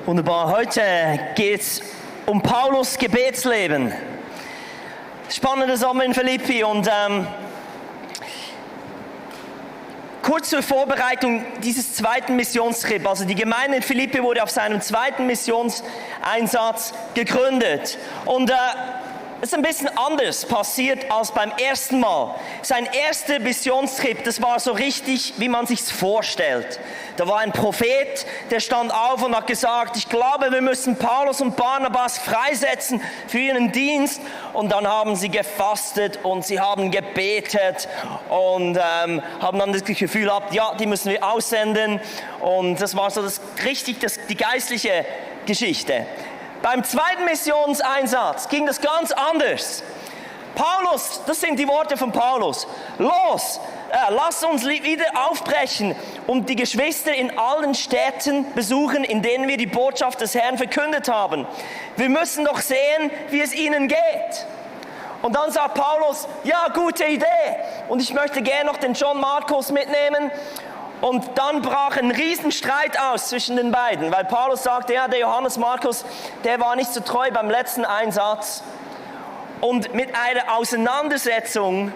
Wunderbar. Heute geht es um Paulus' Gebetsleben. Spannender Sommer in Philippi und kurz zur Vorbereitung dieses zweiten Missionstrips. Also die Gemeinde in Philippi wurde auf seinem zweiten Missionseinsatz gegründet. Und es ist ein bisschen anders passiert als beim ersten Mal. Sein erster Missionstrip, das war so richtig, wie man sich's vorstellt. Da war ein Prophet, der stand auf und hat gesagt, ich glaube, wir müssen Paulus und Barnabas freisetzen für ihren Dienst. Und dann haben sie gefastet und sie haben gebetet und haben dann das Gefühl gehabt, ja, die müssen wir aussenden. Und das war so die geistliche Geschichte. Beim zweiten Missionseinsatz ging das ganz anders. Paulus, das sind die Worte von Paulus. Lass uns wieder aufbrechen und die Geschwister in allen Städten besuchen, in denen wir die Botschaft des Herrn verkündet haben. Wir müssen doch sehen, wie es ihnen geht. Und dann sagt Paulus, ja, gute Idee. Und ich möchte gerne noch den John Markus mitnehmen. Und dann brach ein Riesenstreit aus zwischen den beiden, weil Paulus sagte, ja, der Johannes Markus, der war nicht so treu beim letzten Einsatz. Und mit einer Auseinandersetzung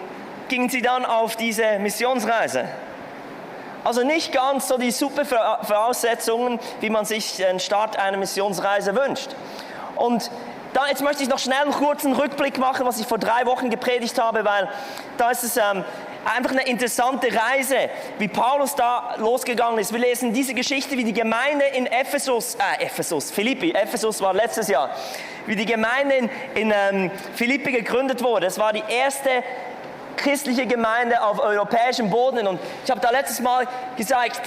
gingen sie dann auf diese Missionsreise. Also nicht ganz so die super Voraussetzungen, wie man sich den Start einer Missionsreise wünscht. Und jetzt möchte ich noch schnell einen kurzen Rückblick machen, was ich vor 3 Wochen gepredigt habe, weil da ist es einfach eine interessante Reise, wie Paulus da losgegangen ist. Wir lesen diese Geschichte, wie die Gemeinde in Philippi war letztes Jahr, wie die Gemeinde in Philippi gegründet wurde. Es war die erste christliche Gemeinde auf europäischem Boden. Und ich habe da letztes Mal gesagt,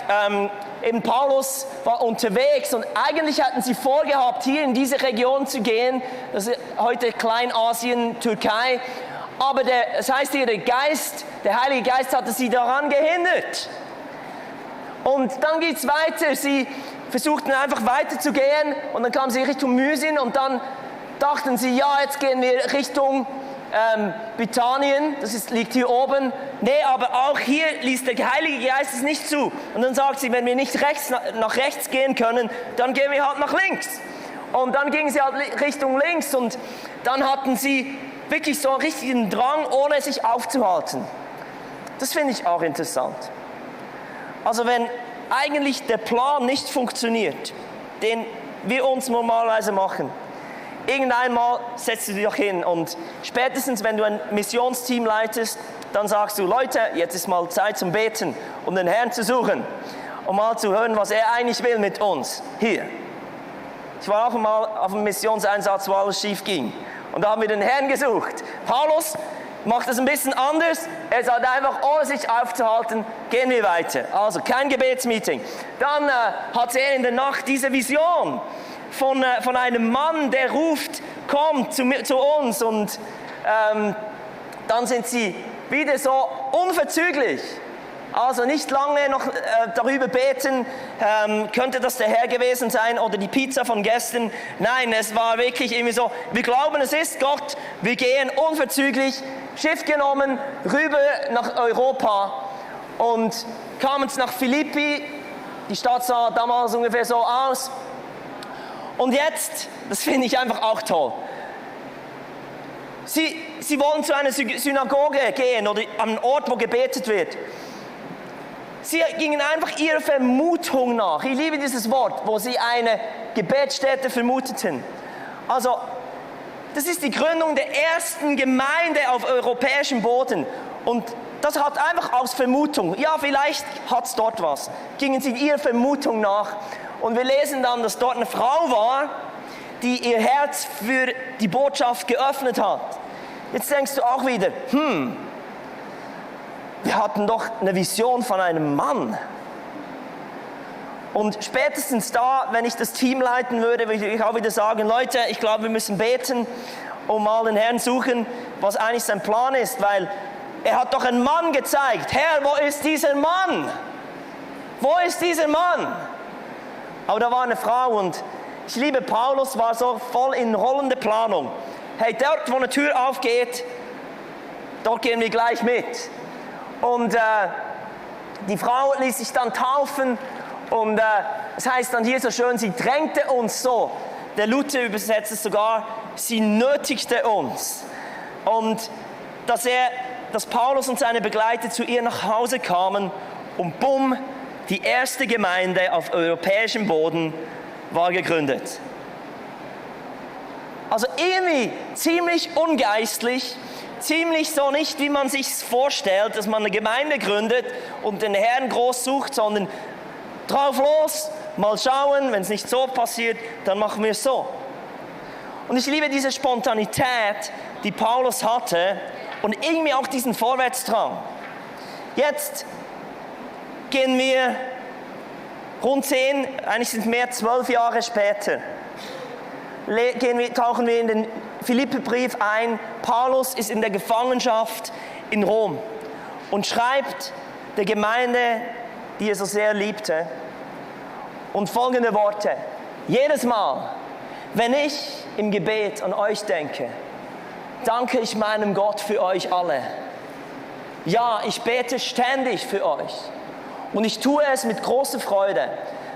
eben Paulus war unterwegs und eigentlich hatten sie vorgehabt, hier in diese Region zu gehen. Das ist heute Kleinasien, Türkei. Aber das heißt hier, der Heilige Geist hatte sie daran gehindert. Und dann geht es weiter. Sie versuchten einfach weiterzugehen und dann kamen sie Richtung Mysien und dann dachten sie, ja, jetzt gehen wir Richtung Britannien, liegt hier oben. Nee, aber auch hier ließ der Heilige Geist es nicht zu. Und dann sagt sie, wenn wir nicht nach rechts gehen können, dann gehen wir halt nach links. Und dann gingen sie halt Richtung links und dann hatten sie wirklich so einen richtigen Drang, ohne sich aufzuhalten. Das finde ich auch interessant. Also wenn eigentlich der Plan nicht funktioniert, den wir uns normalerweise machen, irgendeinmal setzt du dich doch hin und spätestens, wenn du ein Missionsteam leitest, dann sagst du, Leute, jetzt ist mal Zeit zum Beten, um den Herrn zu suchen, um mal zu hören, was er eigentlich will mit uns hier. Ich war auch mal auf einem Missionseinsatz, wo alles schief ging. Und da haben wir den Herrn gesucht. Paulus macht es ein bisschen anders. Er sagt einfach, ohne sich aufzuhalten, gehen wir weiter. Also kein Gebetsmeeting. Dann hat er in der Nacht diese Vision von einem Mann, der ruft, kommt zu uns. Und dann sind sie wieder so unverzüglich. Also nicht lange noch darüber beten, könnte das der Herr gewesen sein oder die Pizza von gestern. Nein, es war wirklich irgendwie so, wir glauben, es ist Gott, wir gehen unverzüglich, Schiff genommen, rüber nach Europa und kamen nach Philippi. Die Stadt sah damals ungefähr so aus. Und jetzt, das finde ich einfach auch toll, sie wollen zu einer Synagoge gehen oder an einen Ort, wo gebetet wird. Sie gingen einfach ihrer Vermutung nach. Ich liebe dieses Wort, wo sie eine Gebetsstätte vermuteten. Also, das ist die Gründung der ersten Gemeinde auf europäischem Boden. Und das hat einfach aus Vermutung. Ja, vielleicht hat es dort was. Gingen sie ihrer Vermutung nach. Und wir lesen dann, dass dort eine Frau war, die ihr Herz für die Botschaft geöffnet hat. Jetzt denkst du auch wieder, wir hatten doch eine Vision von einem Mann. Und spätestens da, wenn ich das Team leiten würde, würde ich auch wieder sagen, Leute, ich glaube, wir müssen beten und mal den Herrn suchen, was eigentlich sein Plan ist, weil er hat doch einen Mann gezeigt. Herr, wo ist dieser Mann? Wo ist dieser Mann? Aber da war eine Frau und ich liebe Paulus, war so voll in rollende Planung. Hey, dort, wo eine Tür aufgeht, dort gehen wir gleich mit. Und die Frau ließ sich dann taufen und es heißt dann hier so schön, sie drängte uns so. Der Luther übersetzt es sogar, sie nötigte uns. Und dass Paulus und seine Begleiter zu ihr nach Hause kamen und bumm, die erste Gemeinde auf europäischem Boden war gegründet. Also irgendwie ziemlich ungeistlich, ziemlich so nicht, wie man sich vorstellt, dass man eine Gemeinde gründet und den Herrn groß sucht, sondern drauf los, mal schauen, wenn es nicht so passiert, dann machen wir es so. Und ich liebe diese Spontanität, die Paulus hatte und irgendwie auch diesen Vorwärtsdrang. Jetzt gehen wir rund 10, eigentlich sind es mehr 12 Jahre später, tauchen wir in den Philipperbrief ein. Paulus ist in der Gefangenschaft in Rom und schreibt der Gemeinde, die er so sehr liebte, und folgende Worte: Jedes Mal, wenn ich im Gebet an euch denke, danke ich meinem Gott für euch alle. Ja, ich bete ständig für euch und ich tue es mit großer Freude,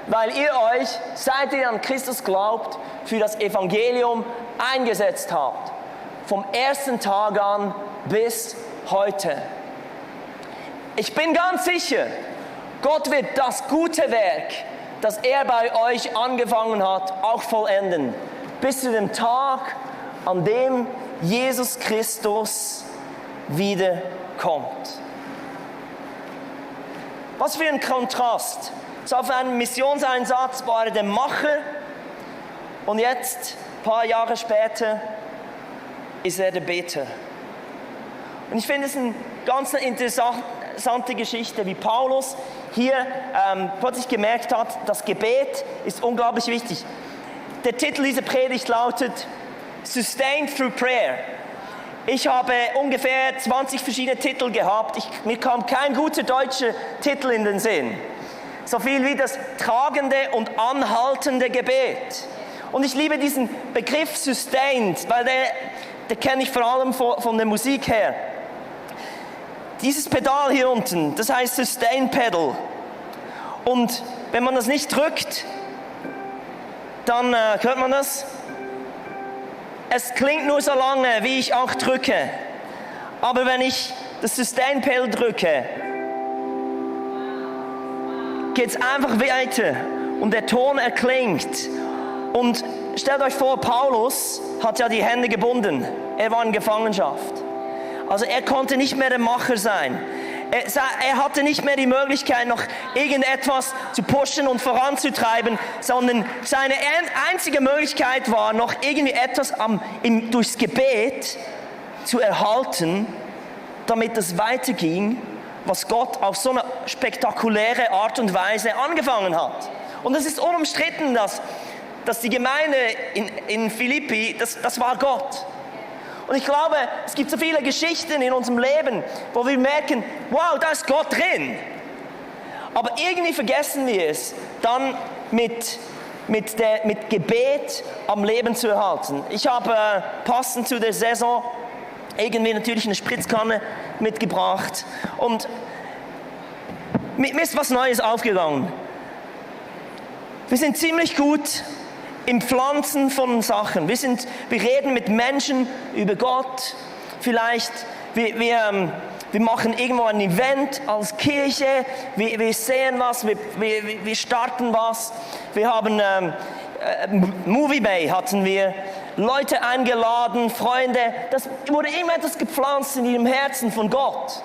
weil ihr euch, seit ihr an Christus glaubt, für das Evangelium eingesetzt habt. Vom ersten Tag an bis heute. Ich bin ganz sicher, Gott wird das gute Werk, das er bei euch angefangen hat, auch vollenden. Bis zu dem Tag, an dem Jesus Christus wiederkommt. Was für ein Kontrast. So auf einem Missionseinsatz war er der Macher und jetzt, ein paar Jahre später, ist er der Beter. Und ich finde es eine ganz interessante Geschichte, wie Paulus hier plötzlich gemerkt hat, das Gebet ist unglaublich wichtig. Der Titel dieser Predigt lautet Sustained Through Prayer. Ich habe ungefähr 20 verschiedene Titel gehabt. Mir kam kein guter deutscher Titel in den Sinn. So viel wie das tragende und anhaltende Gebet. Und ich liebe diesen Begriff Sustained, weil der kenne ich vor allem von der Musik her. Dieses Pedal hier unten, das heißt Sustain Pedal. Und wenn man das nicht drückt, dann hört man das. Es klingt nur so lange, wie ich auch drücke. Aber wenn ich das Sustain Pedal drücke, geht es einfach weiter und der Ton erklingt. Und stellt euch vor, Paulus hat ja die Hände gebunden. Er war in Gefangenschaft. Also er konnte nicht mehr der Macher sein. Er hatte nicht mehr die Möglichkeit, noch irgendetwas zu pushen und voranzutreiben, sondern seine einzige Möglichkeit war, noch irgendwie etwas durchs Gebet zu erhalten, damit es weiterging, was Gott auf so eine spektakuläre Art und Weise angefangen hat. Und es ist unumstritten, dass die Gemeinde in Philippi, das war Gott. Und ich glaube, es gibt so viele Geschichten in unserem Leben, wo wir merken, wow, da ist Gott drin. Aber irgendwie vergessen wir es, dann mit Gebet am Leben zu erhalten. Ich habe passend zu der Saison irgendwie natürlich eine Spritzkanne mitgebracht. Und mir ist was Neues aufgegangen. Wir sind ziemlich gut im Pflanzen von Sachen. Wir reden mit Menschen über Gott. Vielleicht, wir machen irgendwo ein Event als Kirche. Wir sehen was, wir starten was. Wir haben Movie Bay hatten wir. Leute eingeladen, Freunde. Das wurde immer etwas gepflanzt in ihrem Herzen von Gott.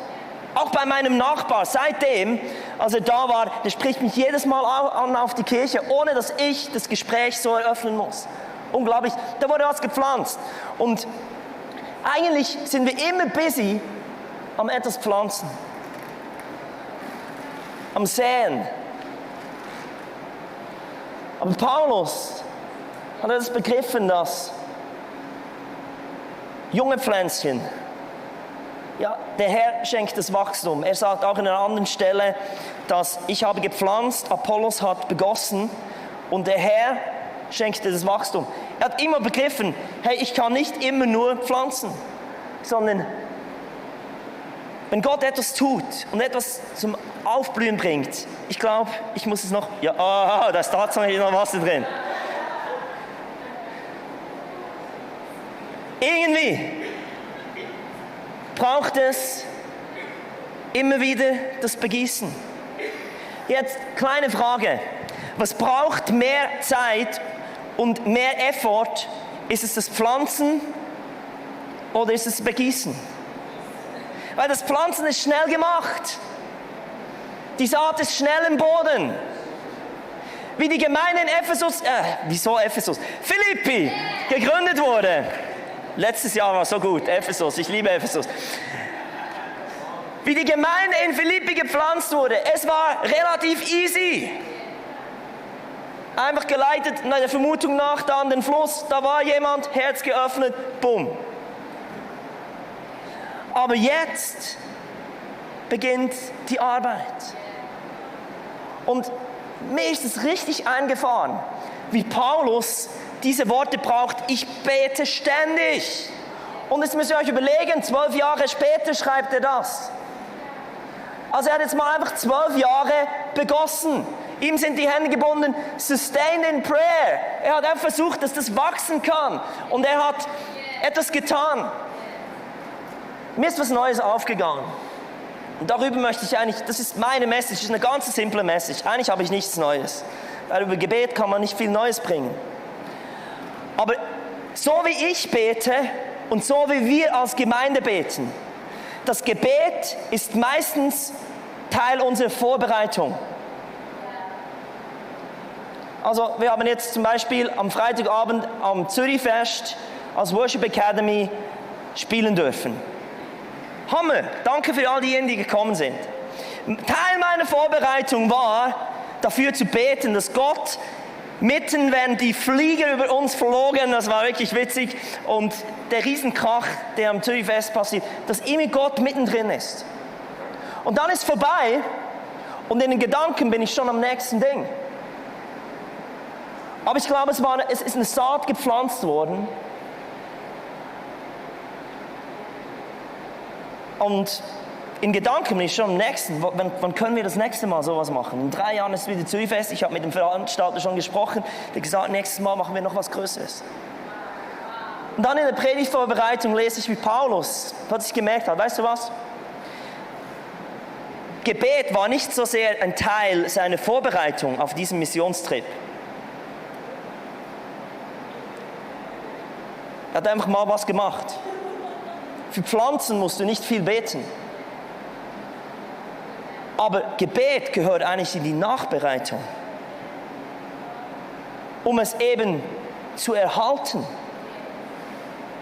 Auch bei meinem Nachbar, seitdem, als er da war, der spricht mich jedes Mal an auf die Kirche, ohne dass ich das Gespräch so eröffnen muss. Unglaublich, da wurde was gepflanzt. Und eigentlich sind wir immer busy am etwas pflanzen, am Säen. Aber Paulus hat das begriffen, dass junge Pflänzchen, ja, der Herr schenkt das Wachstum. Er sagt auch an einer anderen Stelle, dass ich habe gepflanzt, Apollos hat begossen und der Herr schenkte das Wachstum. Er hat immer begriffen, hey, ich kann nicht immer nur pflanzen, sondern wenn Gott etwas tut und etwas zum Aufblühen bringt, ich glaube, ich muss es noch, ja, da ist tatsächlich noch Wasser drin. Irgendwie braucht es immer wieder das Begießen. Jetzt kleine Frage, was braucht mehr Zeit und mehr Effort? Ist es das Pflanzen oder ist es das Begießen? Weil das Pflanzen ist schnell gemacht. Die Saat ist schnell im Boden. Wie die Gemeinde in Philippi gegründet wurde. Letztes Jahr war so gut, Ephesus, ich liebe Ephesus. Wie die Gemeinde in Philippi gepflanzt wurde, es war relativ easy. Einfach geleitet, der Vermutung nach, da an den Fluss, da war jemand, Herz geöffnet, bumm. Aber jetzt beginnt die Arbeit. Und mir ist es richtig eingefahren, wie Paulus diese Worte braucht, ich bete ständig. Und jetzt müsst ihr euch überlegen, 12 Jahre später schreibt er das. Also er hat jetzt mal einfach 12 Jahre begossen. Ihm sind die Hände gebunden, sustained in prayer. Er hat einfach versucht, dass das wachsen kann. Und er hat etwas getan. Mir ist was Neues aufgegangen. Und darüber möchte ich eigentlich, das ist meine Message, das ist eine ganz simple Message. Eigentlich habe ich nichts Neues. Weil über Gebet kann man nicht viel Neues bringen. Aber so wie ich bete und so wie wir als Gemeinde beten, das Gebet ist meistens Teil unserer Vorbereitung. Also wir haben jetzt zum Beispiel am Freitagabend am Zürichfest als Worship Academy spielen dürfen. Hammer, danke für all diejenigen, die gekommen sind. Teil meiner Vorbereitung war, dafür zu beten, dass Gott mitten, wenn die Flieger über uns flogen, das war wirklich witzig, und der Riesenkrach, der am Zürichfest passiert, dass immer Gott mittendrin ist. Und dann ist vorbei und in den Gedanken bin ich schon am nächsten Ding. Aber ich glaube, es ist eine Saat gepflanzt worden. Und in Gedanken bin ich schon am nächsten. Wann können wir das nächste Mal sowas machen? In 3 Jahren ist es wieder Zürichfest. Ich habe mit dem Veranstalter schon gesprochen. Der hat gesagt, nächstes Mal machen wir noch was Größeres. Und dann in der Predigtvorbereitung lese ich, wie Paulus plötzlich gemerkt hat, weißt du was? Gebet war nicht so sehr ein Teil seiner Vorbereitung auf diesen Missionstrip. Er hat einfach mal was gemacht. Für Pflanzen musst du nicht viel beten. Aber Gebet gehört eigentlich in die Nachbereitung, um es eben zu erhalten.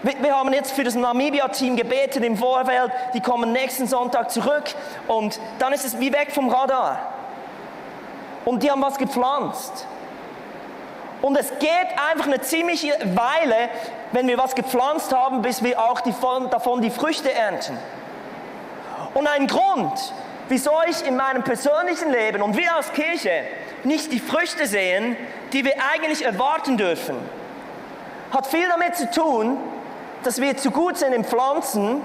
Wir haben jetzt für das Namibia-Team gebetet im Vorfeld, die kommen nächsten Sonntag zurück und dann ist es wie weg vom Radar. Und die haben was gepflanzt. Und es geht einfach eine ziemliche Weile, wenn wir was gepflanzt haben, bis wir auch davon die Früchte ernten. Und ein Grund, wieso ich in meinem persönlichen Leben und wir als Kirche nicht die Früchte sehen, die wir eigentlich erwarten dürfen, hat viel damit zu tun, dass wir zu gut sind im Pflanzen,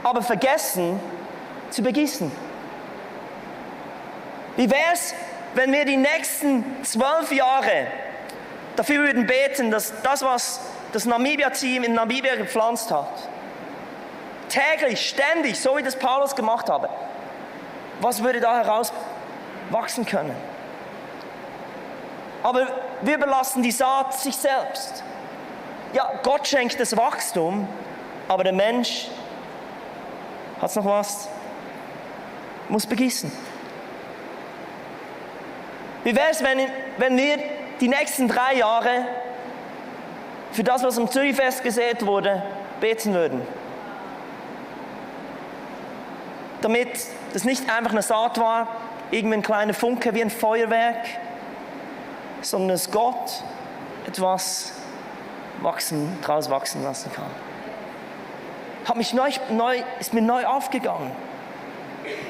aber vergessen zu begießen. Wie wäre es, wenn wir die nächsten 12 Jahre dafür würden beten, dass das, was das Namibia-Team in Namibia gepflanzt hat, täglich, ständig, so wie das Paulus gemacht habe, was würde da heraus wachsen können? Aber wir überlassen die Saat sich selbst. Ja, Gott schenkt das Wachstum, aber der Mensch, hat's noch was? Muss begießen. Wie wäre es, wenn wir die nächsten 3 Jahre für das, was am Zürichfest gesät wurde, beten würden? Damit das nicht einfach eine Saat war, irgendwie ein kleiner Funke wie ein Feuerwerk, sondern dass Gott etwas draus wachsen lassen kann. Ist mir neu aufgegangen.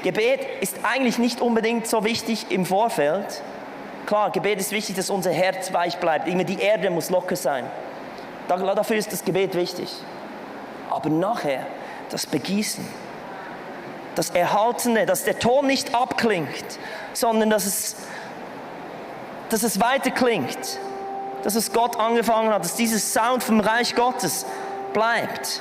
Gebet ist eigentlich nicht unbedingt so wichtig im Vorfeld. Klar, Gebet ist wichtig, dass unser Herz weich bleibt. Irgendwie die Erde muss locker sein. Dafür ist das Gebet wichtig. Aber nachher, das Begießen, das Erhaltene, dass der Ton nicht abklingt, sondern dass es weiter klingt, dass es Gott angefangen hat, dass dieses Sound vom Reich Gottes bleibt.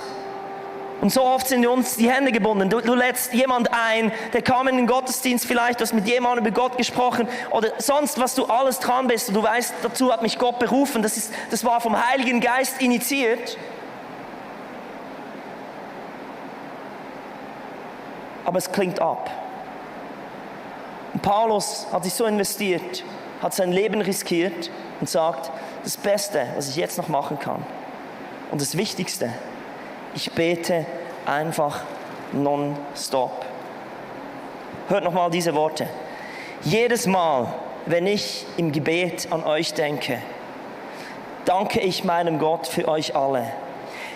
Und so oft sind uns die Hände gebunden. Du lädst jemand ein, der kam in den Gottesdienst vielleicht, du hast mit jemandem über Gott gesprochen oder sonst, was du alles dran bist. Und du weißt, dazu hat mich Gott berufen. Das war vom Heiligen Geist initiiert. Aber es klingt ab. Und Paulus hat sich so investiert, hat sein Leben riskiert und sagt, das Beste, was ich jetzt noch machen kann und das Wichtigste, ich bete einfach nonstop. Hört nochmal diese Worte. Jedes Mal, wenn ich im Gebet an euch denke, danke ich meinem Gott für euch alle.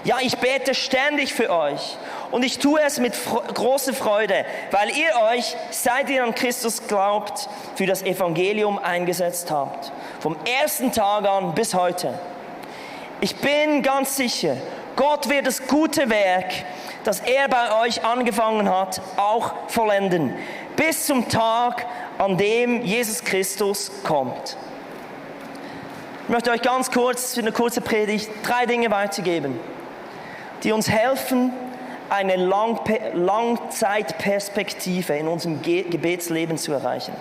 Ja, ich bete ständig für euch und ich tue es mit großer Freude, weil ihr euch, seit ihr an Christus glaubt, für das Evangelium eingesetzt habt. Vom ersten Tag an bis heute. Ich bin ganz sicher, Gott wird das gute Werk, das er bei euch angefangen hat, auch vollenden. Bis zum Tag, an dem Jesus Christus kommt. Ich möchte euch ganz kurz, für eine kurze Predigt, 3 Dinge weitergeben, die uns helfen, eine Langzeitperspektive in unserem Gebetsleben zu erreichen.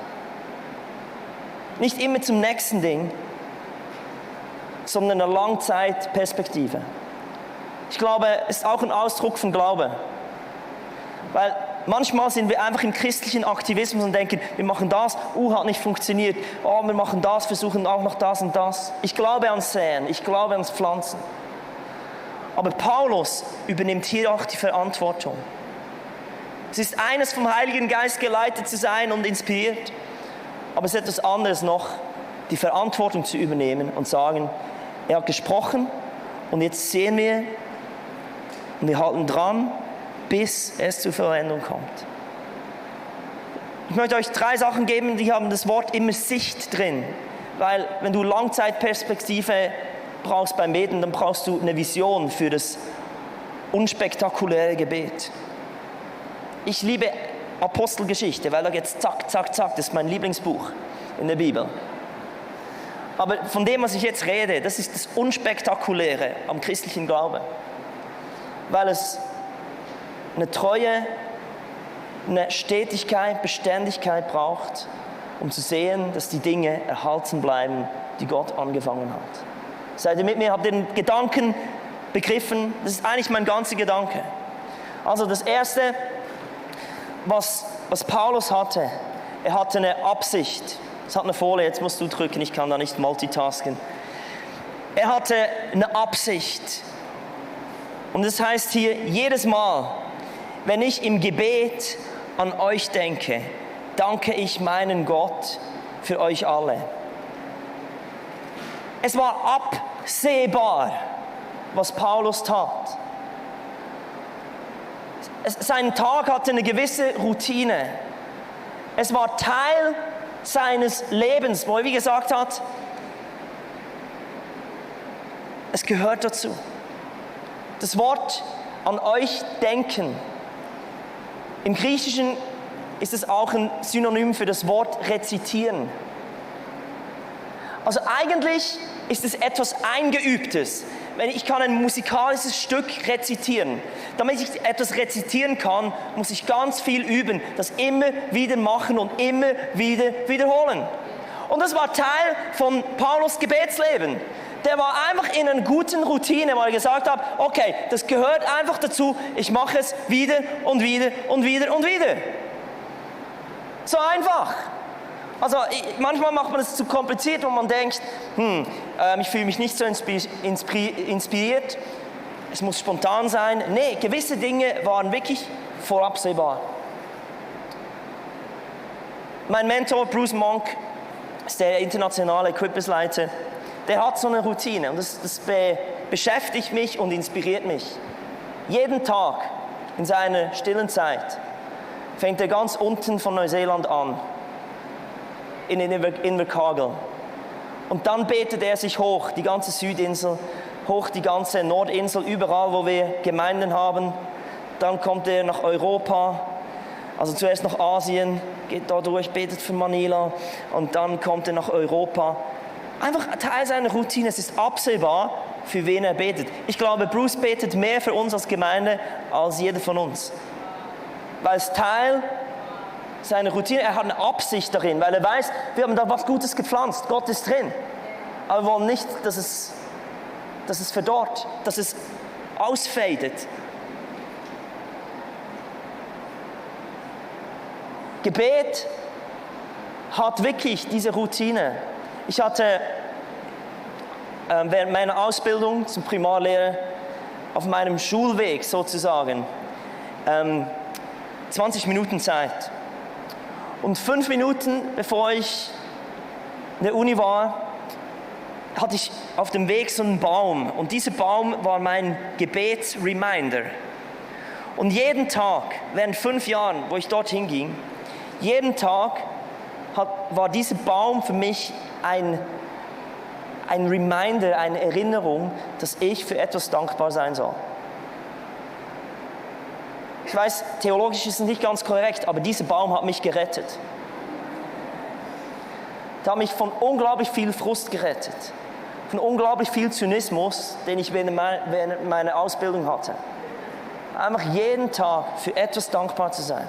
Nicht immer zum nächsten Ding, sondern eine Langzeitperspektive. Ich glaube, es ist auch ein Ausdruck von Glaube. Weil manchmal sind wir einfach im christlichen Aktivismus und denken, wir machen das, hat nicht funktioniert, wir machen das, versuchen auch noch das und das. Ich glaube ans Säen, ich glaube ans Pflanzen. Aber Paulus übernimmt hier auch die Verantwortung. Es ist eines, vom Heiligen Geist geleitet zu sein und inspiriert, aber es ist etwas anderes noch, die Verantwortung zu übernehmen und sagen, er hat gesprochen und jetzt sehen wir und wir halten dran, bis es zur Vollendung kommt. Ich möchte euch 3 Sachen geben, die haben das Wort immer Sicht drin, weil wenn du Langzeitperspektive brauchst beim Beten, dann brauchst du eine Vision für das unspektakuläre Gebet. Ich liebe Apostelgeschichte, weil da geht's zack, zack, zack, das ist mein Lieblingsbuch in der Bibel. Aber von dem, was ich jetzt rede, das ist das Unspektakuläre am christlichen Glauben. Weil es eine Treue, eine Stetigkeit, Beständigkeit braucht, um zu sehen, dass die Dinge erhalten bleiben, die Gott angefangen hat. Seid ihr mit mir? Habt ihr den Gedanken begriffen? Das ist eigentlich mein ganzer Gedanke. Also das Erste, was Paulus hatte, er hatte eine Absicht. Es hat eine Folie, jetzt musst du drücken, ich kann da nicht multitasken. Er hatte eine Absicht. Und das heißt hier, jedes Mal, wenn ich im Gebet an euch denke, danke ich meinen Gott für euch alle. Es war absehbar, was Paulus tat. Sein Tag hatte eine gewisse Routine. Es war Teil seines Lebens, wo er wie gesagt hat, es gehört dazu. Das Wort an euch denken. Im Griechischen ist es auch ein Synonym für das Wort rezitieren. Also eigentlich ist es etwas Eingeübtes. Ich kann ein musikalisches Stück rezitieren. Damit ich etwas rezitieren kann, muss ich ganz viel üben, das immer wieder machen und immer wieder wiederholen. Und das war Teil von Paulus' Gebetsleben. Der war einfach in einer guten Routine, weil er gesagt hat, okay, das gehört einfach dazu, ich mache es wieder und wieder und wieder und wieder. So einfach. Also manchmal macht man es zu kompliziert und man denkt, ich fühle mich nicht so inspiriert, es muss spontan sein. Nee, gewisse Dinge waren wirklich vorabsehbar. Mein Mentor Bruce Monk ist der internationale Equipers-Leiter. Der hat so eine Routine und das beschäftigt mich und inspiriert mich. Jeden Tag in seiner stillen Zeit fängt er ganz unten von Neuseeland an, in Invercargill. Und dann betet er sich hoch, die ganze Südinsel, hoch die ganze Nordinsel, überall, wo wir Gemeinden haben, dann kommt er nach Europa, also zuerst nach Asien, geht da durch, betet für Manila und dann kommt er nach Europa. Einfach Teil seiner Routine, es ist absehbar, für wen er betet. Ich glaube, Bruce betet mehr für uns als Gemeinde als jeder von uns. Weil es Teil seiner Routine, er hat eine Absicht darin, weil er weiß, wir haben da was Gutes gepflanzt, Gott ist drin. Aber wir wollen nicht, dass es verdorrt, dass es ausfadet. Gebet hat wirklich diese Routine. Ich hatte während meiner Ausbildung zum Primarlehrer auf meinem Schulweg sozusagen 20 Minuten Zeit. Und 5 Minuten bevor ich in der Uni war, hatte ich auf dem Weg so einen Baum. Und dieser Baum war mein Gebetsreminder. Und jeden Tag, während 5 Jahren, wo ich dorthin ging, jeden Tag war dieser Baum für mich ein Reminder, eine Erinnerung, dass ich für etwas dankbar sein soll. Ich weiß, theologisch ist es nicht ganz korrekt, aber dieser Baum hat mich gerettet. Der hat mich von unglaublich viel Frust gerettet, von unglaublich viel Zynismus, den ich während meiner Ausbildung hatte. Einfach jeden Tag für etwas dankbar zu sein.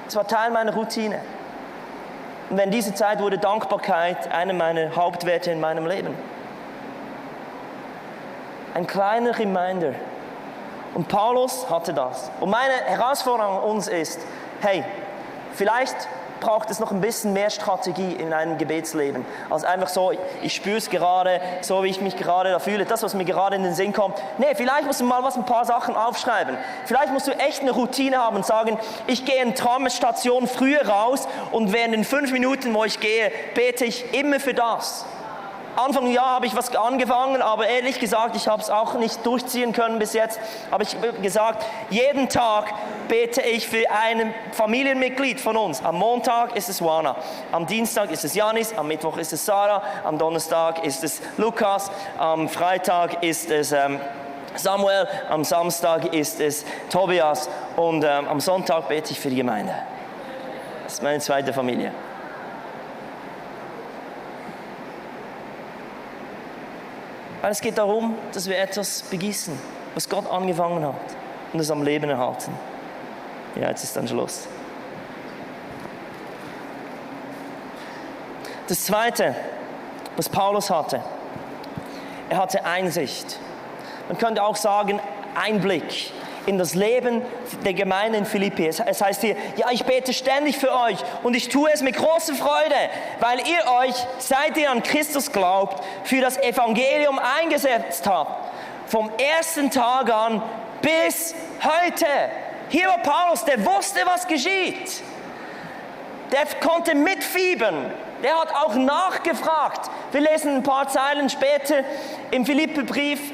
Das war Teil meiner Routine. Und in dieser Zeit wurde Dankbarkeit einer meiner Hauptwerte in meinem Leben. Ein kleiner Reminder. Und Paulus hatte das. Und meine Herausforderung an uns ist, hey, vielleicht braucht es noch ein bisschen mehr Strategie in einem Gebetsleben, als einfach so, ich spüre es gerade, so wie ich mich gerade da fühle, das, was mir gerade in den Sinn kommt. Nee, vielleicht musst du mal ein paar Sachen aufschreiben. Vielleicht musst du echt eine Routine haben und sagen, ich gehe in Traumstation früher raus und während den 5 Minuten, wo ich gehe, bete ich immer für das. Anfang Jahr habe ich was angefangen, aber ehrlich gesagt, ich habe es auch nicht durchziehen können bis jetzt. Aber ich habe gesagt, jeden Tag bete ich für ein Familienmitglied von uns. Am Montag ist es Wana, am Dienstag ist es Janis, am Mittwoch ist es Sarah, am Donnerstag ist es Lukas, am Freitag ist es Samuel, am Samstag ist es Tobias und am Sonntag bete ich für die Gemeinde. Das ist meine zweite Familie. Weil es geht darum, dass wir etwas begießen, was Gott angefangen hat und es am Leben erhalten. Ja, jetzt ist dann Schluss. Das Zweite, was Paulus hatte, er hatte Einsicht. Man könnte auch sagen, Einblick in das Leben der Gemeinde in Philippi. Es heißt hier, ja, ich bete ständig für euch und ich tue es mit großer Freude, weil ihr euch, seit ihr an Christus glaubt, für das Evangelium eingesetzt habt. Vom ersten Tag an bis heute. Hier war Paulus, der wusste, was geschieht. Der konnte mitfiebern. Der hat auch nachgefragt. Wir lesen ein paar Zeilen später im Philipperbrief,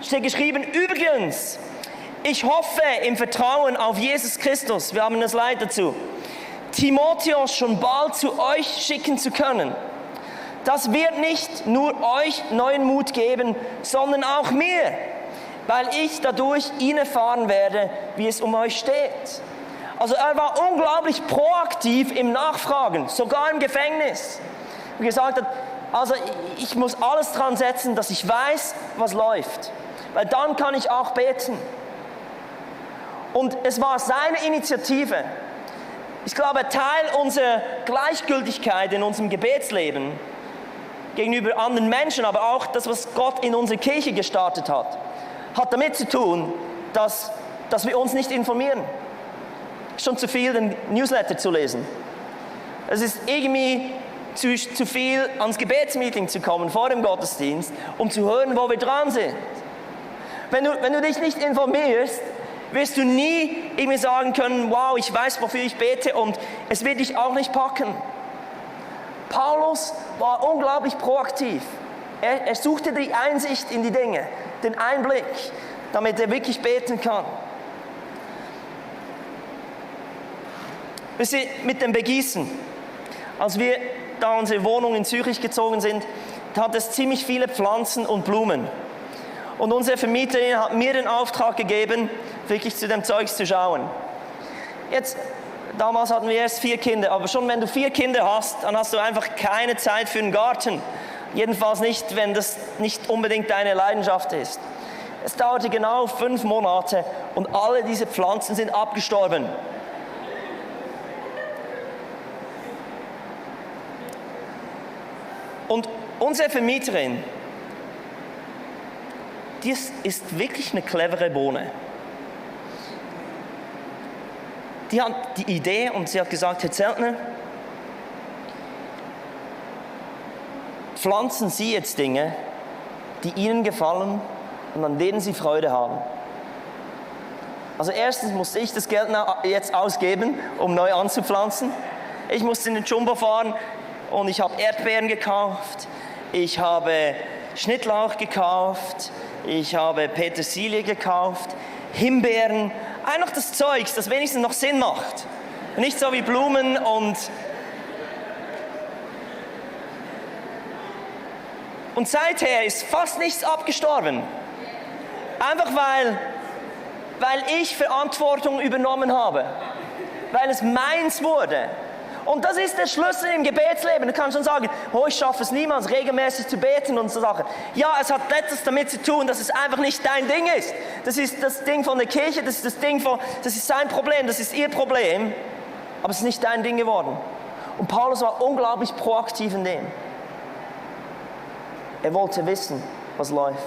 steht geschrieben, übrigens, ich hoffe im Vertrauen auf Jesus Christus, wir haben das Slide dazu, Timotheus schon bald zu euch schicken zu können. Das wird nicht nur euch neuen Mut geben, sondern auch mir, weil ich dadurch ihn erfahren werde, wie es um euch steht. Also er war unglaublich proaktiv im Nachfragen, sogar im Gefängnis. Und gesagt hat, also ich muss alles dran setzen, dass ich weiß, was läuft, weil dann kann ich auch beten. Und es war seine Initiative. Ich glaube, Teil unserer Gleichgültigkeit in unserem Gebetsleben gegenüber anderen Menschen, aber auch das, was Gott in unserer Kirche gestartet hat, hat damit zu tun, dass wir uns nicht informieren. Schon zu viel, den Newsletter zu lesen. Es ist irgendwie zu viel, ans Gebetsmeeting zu kommen vor dem Gottesdienst, um zu hören, wo wir dran sind. Wenn du dich nicht informierst, wirst du nie irgendwie sagen können, wow, ich weiß, wofür ich bete und es wird dich auch nicht packen. Paulus war unglaublich proaktiv. Er suchte die Einsicht in die Dinge, den Einblick, damit er wirklich beten kann. Wisst ihr, mit dem Begießen, als wir da unsere Wohnung in Zürich gezogen sind, da hat es ziemlich viele Pflanzen und Blumen. Und unsere Vermieterin hat mir den Auftrag gegeben, wirklich zu dem Zeugs zu schauen. Jetzt, damals hatten wir erst 4 Kinder, aber schon wenn du 4 Kinder hast, dann hast du einfach keine Zeit für einen Garten. Jedenfalls nicht, wenn das nicht unbedingt deine Leidenschaft ist. Es dauerte genau 5 Monate und alle diese Pflanzen sind abgestorben. Und unsere Vermieterin, die ist wirklich eine clevere Bohne. Die hat die Idee und sie hat gesagt, Herr Zeltner, pflanzen Sie jetzt Dinge, die Ihnen gefallen und an denen Sie Freude haben. Also erstens musste ich das Geld jetzt ausgeben, um neu anzupflanzen. Ich musste in den Jumbo fahren und ich habe Erdbeeren gekauft, ich habe Schnittlauch gekauft, ich habe Petersilie gekauft, Himbeeren, einfach das Zeugs, das wenigstens noch Sinn macht. Nicht so wie Blumen und seither ist fast nichts abgestorben. Einfach weil ich Verantwortung übernommen habe. Weil es meins wurde. Und das ist der Schlüssel im Gebetsleben. Du kannst schon sagen, oh, ich schaffe es niemals, regelmäßig zu beten und so Sachen. Ja, es hat etwas damit zu tun, dass es einfach nicht dein Ding ist. Das ist das Ding von der Kirche, das ist sein Problem, das ist ihr Problem. Aber es ist nicht dein Ding geworden. Und Paulus war unglaublich proaktiv in dem. Er wollte wissen, was läuft.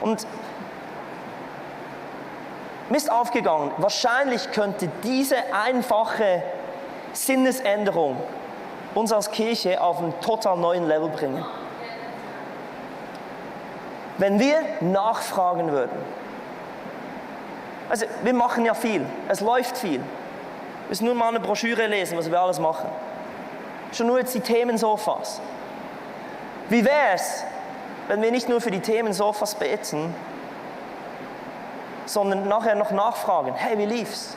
Und mir ist aufgegangen, wahrscheinlich könnte diese einfache Sinnesänderung uns als Kirche auf einen total neuen Level bringen. Wenn wir nachfragen würden. Also wir machen ja viel, es läuft viel. Wir müssen nur mal eine Broschüre lesen, was wir alles machen. Schon nur jetzt die Themensofas. Wie wäre es, wenn wir nicht nur für die Themensofas beten, sondern nachher noch nachfragen, hey, wie lief's?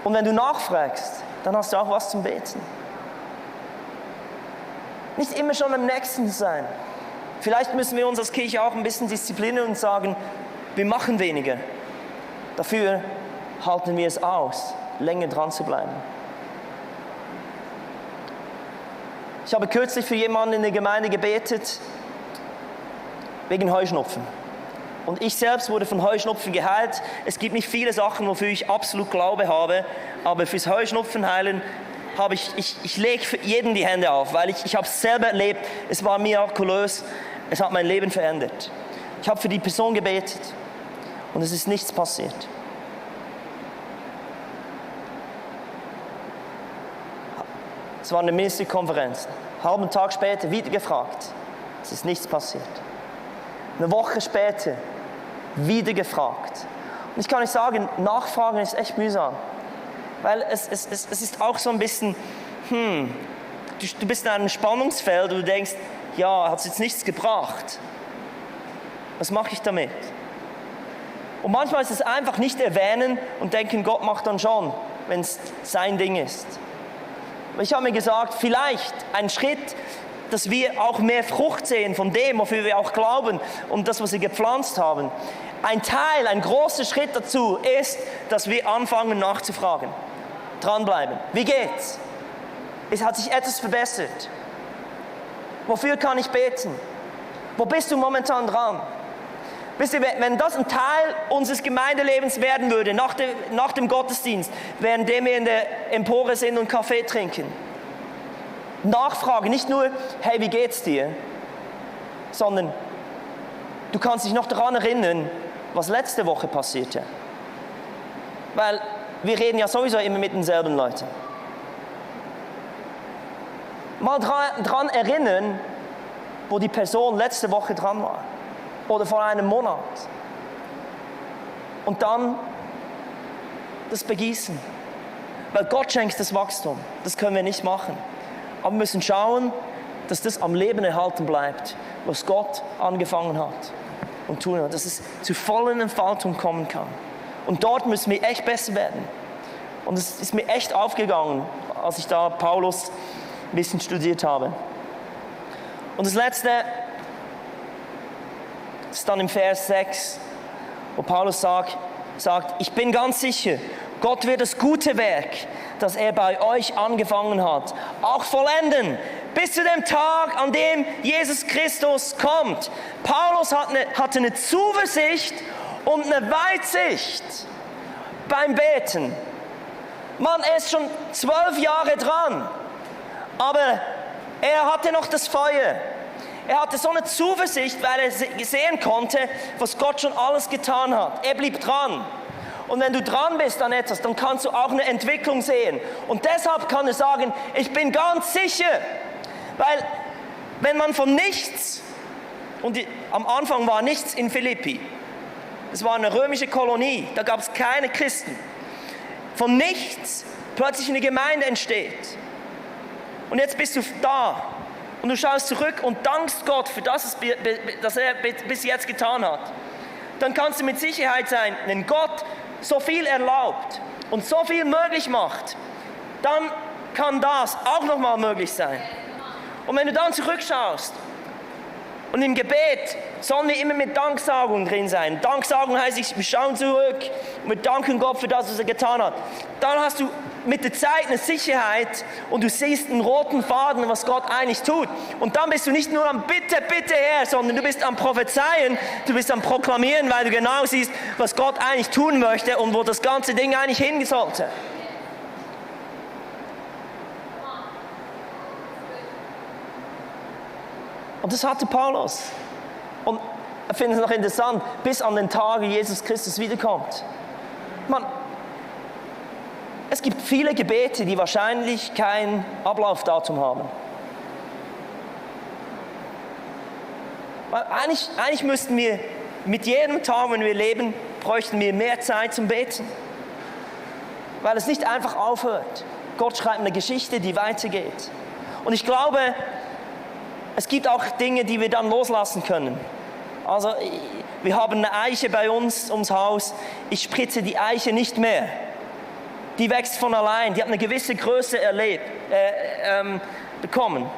Und wenn du nachfragst, dann hast du auch was zum Beten. Nicht immer schon am Nächsten sein. Vielleicht müssen wir uns als Kirche auch ein bisschen disziplinieren und sagen, wir machen weniger. Dafür halten wir es aus, länger dran zu bleiben. Ich habe kürzlich für jemanden in der Gemeinde gebetet, wegen Heuschnupfen. Und ich selbst wurde von Heuschnupfen geheilt. Es gibt nicht viele Sachen, wofür ich absolut Glaube habe, aber fürs Heuschnupfenheilen habe ich lege für jeden die Hände auf, weil ich habe es selber erlebt. Es war mirakulös, es hat mein Leben verändert. Ich habe für die Person gebetet und es ist nichts passiert. Es war eine Ministerkonferenz. Einen halben Tag später wieder gefragt. Es ist nichts passiert. Eine Woche später wieder gefragt. Und ich kann euch sagen, Nachfragen ist echt mühsam. Weil es ist auch so ein bisschen, du bist in einem Spannungsfeld und du denkst, ja, hat es jetzt nichts gebracht. Was mache ich damit? Und manchmal ist es einfach nicht erwähnen und denken, Gott macht dann schon, wenn es sein Ding ist. Aber ich habe mir gesagt, vielleicht ein Schritt, dass wir auch mehr Frucht sehen von dem, wofür wir auch glauben und das, was wir gepflanzt haben. Ein Teil, ein großer Schritt dazu ist, dass wir anfangen nachzufragen. Dranbleiben. Wie geht's? Es hat sich etwas verbessert. Wofür kann ich beten? Wo bist du momentan dran? Wisst ihr, wenn das ein Teil unseres Gemeindelebens werden würde, nach dem Gottesdienst, währenddem wir in der Empore sind und Kaffee trinken, nachfragen, nicht nur, hey, wie geht's dir? Sondern du kannst dich noch daran erinnern, was letzte Woche passierte. Weil wir reden ja sowieso immer mit denselben Leuten. Mal dran erinnern, wo die Person letzte Woche dran war. Oder vor einem Monat. Und dann das Begießen. Weil Gott schenkt das Wachstum. Das können wir nicht machen. Aber wir müssen schauen, dass das am Leben erhalten bleibt, was Gott angefangen hat und tun hat, dass es zu vollen Entfaltung kommen kann. Und dort müssen wir echt besser werden. Und es ist mir echt aufgegangen, als ich da Paulus ein bisschen studiert habe. Und das Letzte ist dann im Vers 6, wo Paulus sagt, ich bin ganz sicher, Gott wird das gute Werk, das er bei euch angefangen hat, auch vollenden, bis zu dem Tag, an dem Jesus Christus kommt. Paulus hatte eine Zuversicht und eine Weitsicht beim Beten. Man, er ist schon 12 Jahre dran, aber er hatte noch das Feuer. Er hatte so eine Zuversicht, weil er sehen konnte, was Gott schon alles getan hat. Er blieb dran. Und wenn du dran bist an etwas, dann kannst du auch eine Entwicklung sehen. Und deshalb kann er sagen, ich bin ganz sicher. Weil wenn man von nichts, und am Anfang war nichts in Philippi, es war eine römische Kolonie, da gab es keine Christen. Von nichts plötzlich eine Gemeinde entsteht. Und jetzt bist du da und du schaust zurück und dankst Gott für das, was er bis jetzt getan hat. Dann kannst du mit Sicherheit sein, wenn Gott so viel erlaubt und so viel möglich macht, dann kann das auch nochmal möglich sein. Und wenn du dann zurückschaust und im Gebet sollen wir immer mit Danksagung drin sein. Danksagung heißt, wir schauen zurück und wir danken Gott für das, was er getan hat. Dann hast du mit der Zeit eine Sicherheit und du siehst einen roten Faden, was Gott eigentlich tut. Und dann bist du nicht nur am Bitte, bitte Herr, sondern du bist am Prophezeien, du bist am Proklamieren, weil du genau siehst, was Gott eigentlich tun möchte und wo das ganze Ding eigentlich hin sollte. Und das hatte Paulus. Und ich finde es noch interessant, bis an den Tag, Jesus Christus wiederkommt. Es gibt viele Gebete, die wahrscheinlich kein Ablaufdatum haben. Weil eigentlich müssten wir mit jedem Tag, wenn wir leben, bräuchten wir mehr Zeit zum Beten. Weil es nicht einfach aufhört. Gott schreibt eine Geschichte, die weitergeht. Und ich glaube, es gibt auch Dinge, die wir dann loslassen können. Also, wir haben eine Eiche bei uns ums Haus. Ich spritze die Eiche nicht mehr. Die wächst von allein. Die hat eine gewisse Größe bekommen.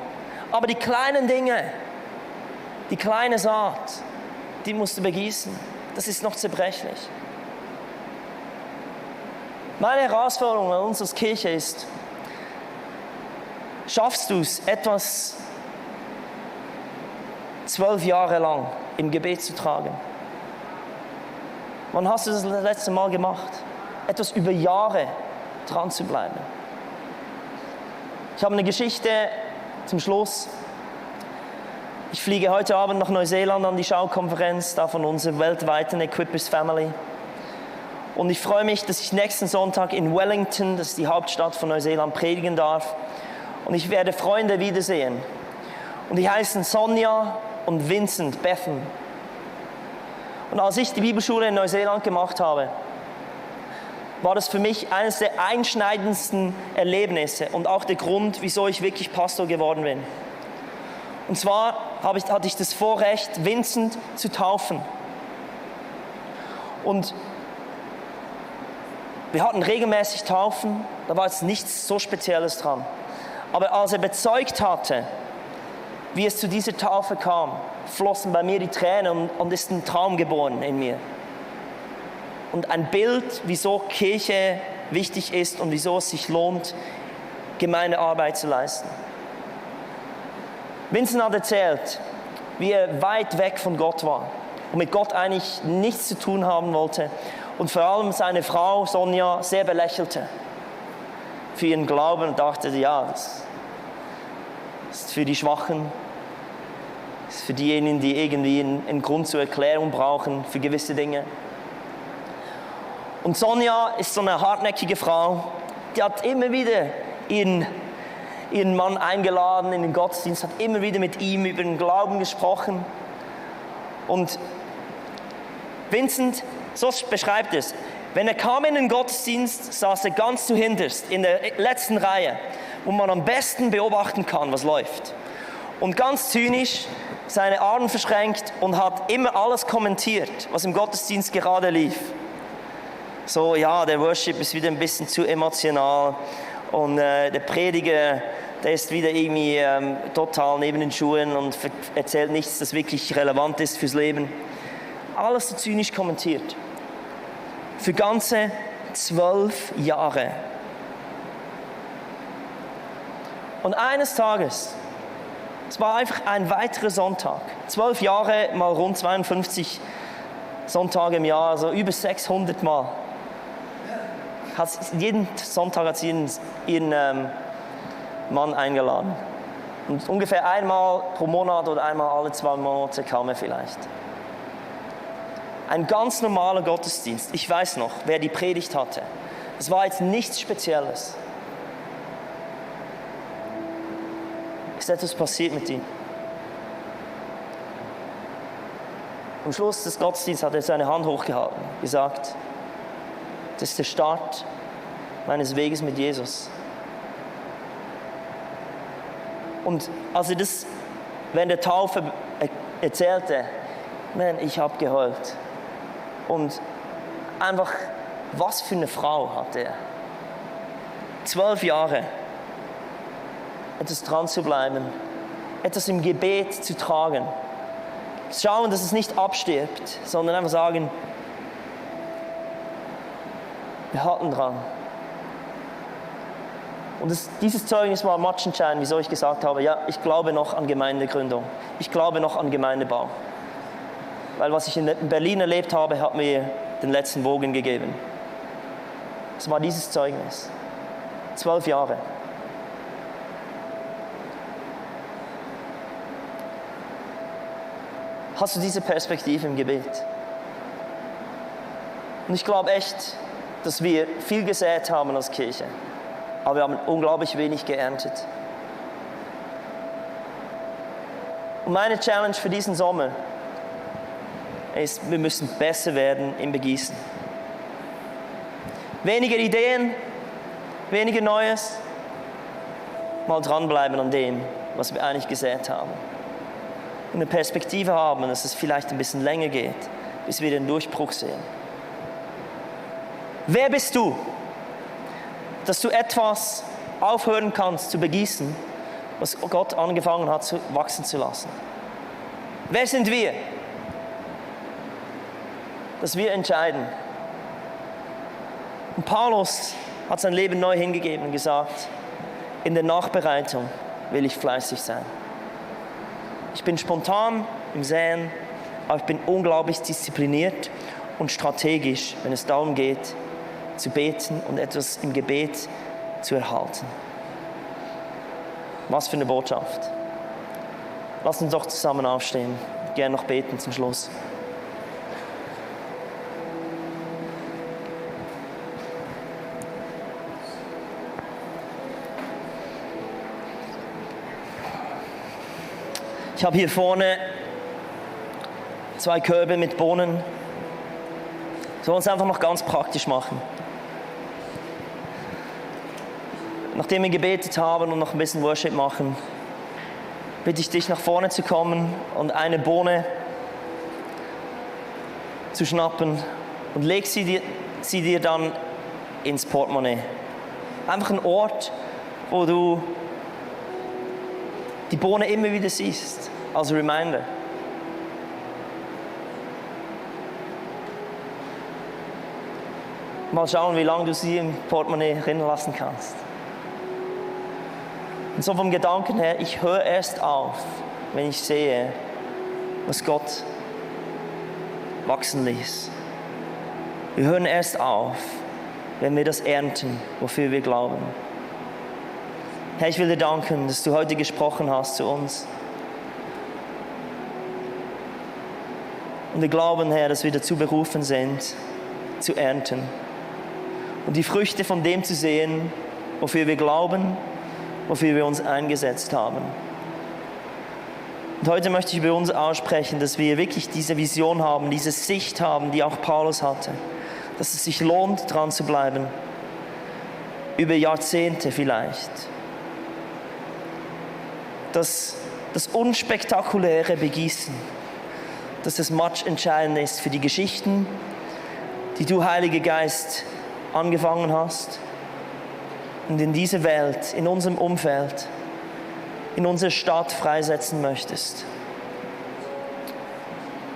Aber die kleinen Dinge, die kleine Saat, die musst du begießen. Das ist noch zerbrechlich. Meine Herausforderung an uns als Kirche ist, schaffst du es, etwas 12 Jahre lang im Gebet zu tragen? Wann hast du das letzte Mal gemacht? Etwas über Jahre dran zu bleiben. Ich habe eine Geschichte zum Schluss. Ich fliege heute Abend nach Neuseeland an die Schaukonferenz, da von unserer weltweiten Equippers Family. Und ich freue mich, dass ich nächsten Sonntag in Wellington, das ist die Hauptstadt von Neuseeland, predigen darf. Und ich werde Freunde wiedersehen. Und die heißen Sonja und Vincent Bethen. Und als ich die Bibelschule in Neuseeland gemacht habe, war das für mich eines der einschneidendsten Erlebnisse und auch der Grund, wieso ich wirklich Pastor geworden bin. Und zwar hatte ich das Vorrecht, Vincent zu taufen. Und wir hatten regelmäßig Taufen, da war jetzt nichts so Spezielles dran. Aber als er bezeugt hatte, wie es zu dieser Taufe kam, flossen bei mir die Tränen und ist ein Traum geboren in mir. Und ein Bild, wieso Kirche wichtig ist und wieso es sich lohnt, Gemeindearbeit zu leisten. Vincent hat erzählt, wie er weit weg von Gott war und mit Gott eigentlich nichts zu tun haben wollte und vor allem seine Frau Sonja sehr belächelte für ihren Glauben und dachte, ja, das ist für die Schwachen, das ist für diejenigen, die irgendwie einen Grund zur Erklärung brauchen für gewisse Dinge. Und Sonja ist so eine hartnäckige Frau, die hat immer wieder ihren Mann eingeladen in den Gottesdienst, hat immer wieder mit ihm über den Glauben gesprochen. Und Vincent, so beschreibt es, wenn er kam in den Gottesdienst, saß er ganz zuhinterst in der letzten Reihe, wo man am besten beobachten kann, was läuft. Und ganz zynisch seine Arme verschränkt und hat immer alles kommentiert, was im Gottesdienst gerade lief. So, ja, der Worship ist wieder ein bisschen zu emotional und der Prediger, der ist wieder irgendwie total neben den Schuhen und erzählt nichts, das wirklich relevant ist fürs Leben. Alles so zynisch kommentiert. für ganze 12 Jahre. Und eines Tages, es war einfach ein weiterer Sonntag, 12 Jahre mal rund 52 Sonntage im Jahr, also über 600 Mal. Jeden Sonntag hat sie ihren Mann eingeladen. Und ungefähr einmal pro Monat oder einmal alle 2 Monate kam er vielleicht. Ein ganz normaler Gottesdienst. Ich weiß noch, wer die Predigt hatte. Es war jetzt nichts Spezielles. Ist etwas passiert mit ihm? Am Schluss des Gottesdienstes hat er seine Hand hochgehalten, gesagt, das ist der Start meines Weges mit Jesus. Und als er das während der Taufe erzählte, man, ich habe geheult. Und einfach, was für eine Frau hat er. 12 Jahre. Etwas dran zu bleiben. Etwas im Gebet zu tragen. Schauen, dass es nicht abstirbt, sondern einfach sagen, wir halten dran. Und dieses Zeugnis war matchentscheidend, wieso ich gesagt habe, ja, ich glaube noch an Gemeindegründung. Ich glaube noch an Gemeindebau. Weil was ich in Berlin erlebt habe, hat mir den letzten Bogen gegeben. Es war dieses Zeugnis. 12 Jahre. Hast du diese Perspektive im Gebet? Und ich glaube echt, dass wir viel gesät haben als Kirche, aber wir haben unglaublich wenig geerntet. Und meine Challenge für diesen Sommer ist, wir müssen besser werden im Begießen. Weniger Ideen, weniger Neues, mal dranbleiben an dem, was wir eigentlich gesät haben. Und eine Perspektive haben, dass es vielleicht ein bisschen länger geht, bis wir den Durchbruch sehen. Wer bist du, dass du etwas aufhören kannst zu begießen, was Gott angefangen hat zu wachsen zu lassen? Wer sind wir, dass wir entscheiden? Und Paulus hat sein Leben neu hingegeben und gesagt, in der Nachbereitung will ich fleißig sein. Ich bin spontan im Säen, aber ich bin unglaublich diszipliniert und strategisch, wenn es darum geht, zu beten und etwas im Gebet zu erhalten. Was für eine Botschaft. Lass uns doch zusammen aufstehen. Gerne noch beten zum Schluss. Ich habe hier vorne 2 Körbe mit Bohnen. Sollen wir uns einfach noch ganz praktisch machen. Nachdem wir gebetet haben und noch ein bisschen Worship machen, bitte ich dich nach vorne zu kommen und eine Bohne zu schnappen und leg sie dir dann ins Portemonnaie. Einfach ein Ort, wo du die Bohne immer wieder siehst, als Reminder. Mal schauen, wie lange du sie im Portemonnaie rinnen lassen kannst. Und so vom Gedanken her, ich höre erst auf, wenn ich sehe, was Gott wachsen ließ. Wir hören erst auf, wenn wir das ernten, wofür wir glauben. Herr, ich will dir danken, dass du heute gesprochen hast zu uns. Und wir glauben, Herr, dass wir dazu berufen sind, zu ernten. Und die Früchte von dem zu sehen, wofür wir glauben, wofür wir uns eingesetzt haben. Und heute möchte ich über uns aussprechen, dass wir wirklich diese Vision haben, diese Sicht haben, die auch Paulus hatte. Dass es sich lohnt, dran zu bleiben. Über Jahrzehnte vielleicht. Dass das unspektakuläre Begießen, dass das matchentscheidend ist für die Geschichten, die du, Heiliger Geist, angefangen hast und in diese Welt, in unserem Umfeld, in unserer Stadt freisetzen möchtest.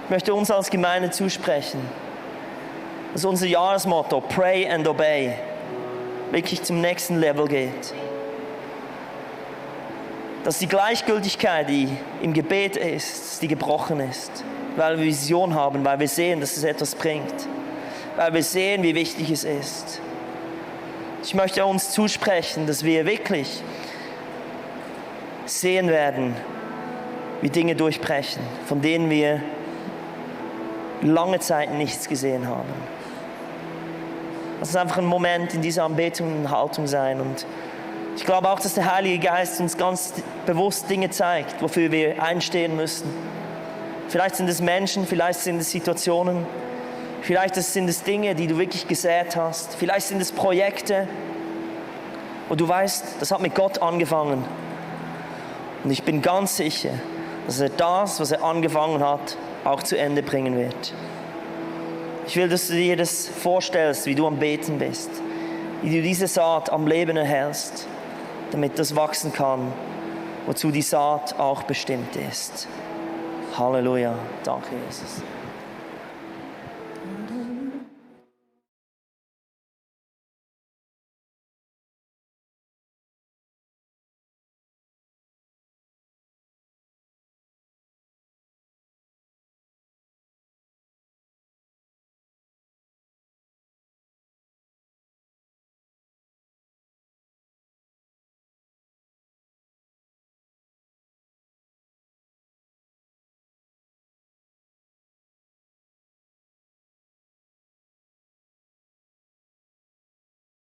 Ich möchte uns als Gemeinde zusprechen, dass unser Jahresmotto Pray and Obey wirklich zum nächsten Level geht. Dass die Gleichgültigkeit, die im Gebet ist, die gebrochen ist, weil wir Vision haben, weil wir sehen, dass es etwas bringt, weil wir sehen, wie wichtig es ist. Ich möchte uns zusprechen, dass wir wirklich sehen werden, wie Dinge durchbrechen, von denen wir lange Zeit nichts gesehen haben. Lass uns einfach einen Moment in dieser Anbetung und Haltung sein. Und ich glaube auch, dass der Heilige Geist uns ganz bewusst Dinge zeigt, wofür wir einstehen müssen. Vielleicht sind es Menschen, vielleicht sind es Situationen, vielleicht sind es Dinge, die du wirklich gesät hast. Vielleicht sind es Projekte, wo du weißt, das hat mit Gott angefangen. Und ich bin ganz sicher, dass er das, was er angefangen hat, auch zu Ende bringen wird. Ich will, dass du dir das vorstellst, wie du am Beten bist, wie du diese Saat am Leben erhältst, damit das wachsen kann, wozu die Saat auch bestimmt ist. Halleluja. Danke, Jesus.